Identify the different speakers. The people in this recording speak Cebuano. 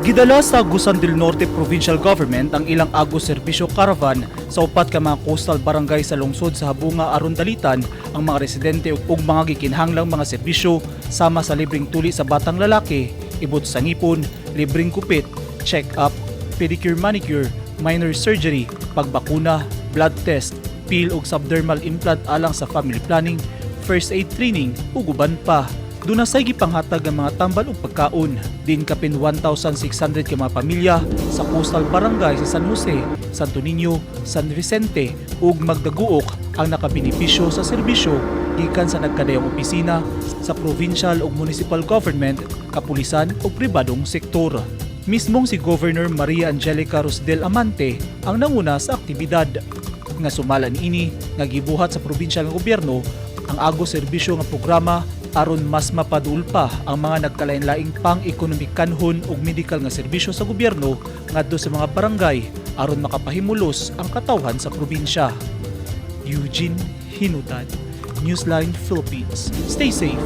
Speaker 1: Gidala sa Agusan del Norte Provincial Government ang ilang Agos Serbisyo Caravan sa upat ka mga coastal barangay sa lungsod sa Habunga aron dalitan ang mga residente ug mga gikinahanglang mga serbisyo sama sa libreng tuli sa batang lalaki, ibot sa ngipon, libreng kupit, check-up, pedicure manicure, minor surgery, pagbakuna, blood test, pill ug subdermal implant alang sa family planning, first aid training ug uban pa. Duna say gipanghatag ang mga tambal ug pagkaon. Din kapin 1,600 ka mga pamilya sa coastal barangay sa San Jose, Santo Niño, San Vicente ug Magdaguok ang nakabenepisyo sa serbisyo gikan sa nagkadayong opisina sa provincial ug municipal government, kapulisan ug pribadong sektor. Mismong si Governor Maria Angelica Rosdel Amante ang nanguna sa aktibidad. Nga sumala niini nga gibuhat sa probinsyal nga gobyerno ang Agos Serbisyo nga programa aron mas mapaduol pa ang mga nagkalain-laing pang-ekonomikanhon ug medical nga serbisyo sa gobyerno ngadto sa mga barangay aron makapahimulos ang katawhan sa probinsya. Eugene Hinutan, Newsline Philippines. Stay safe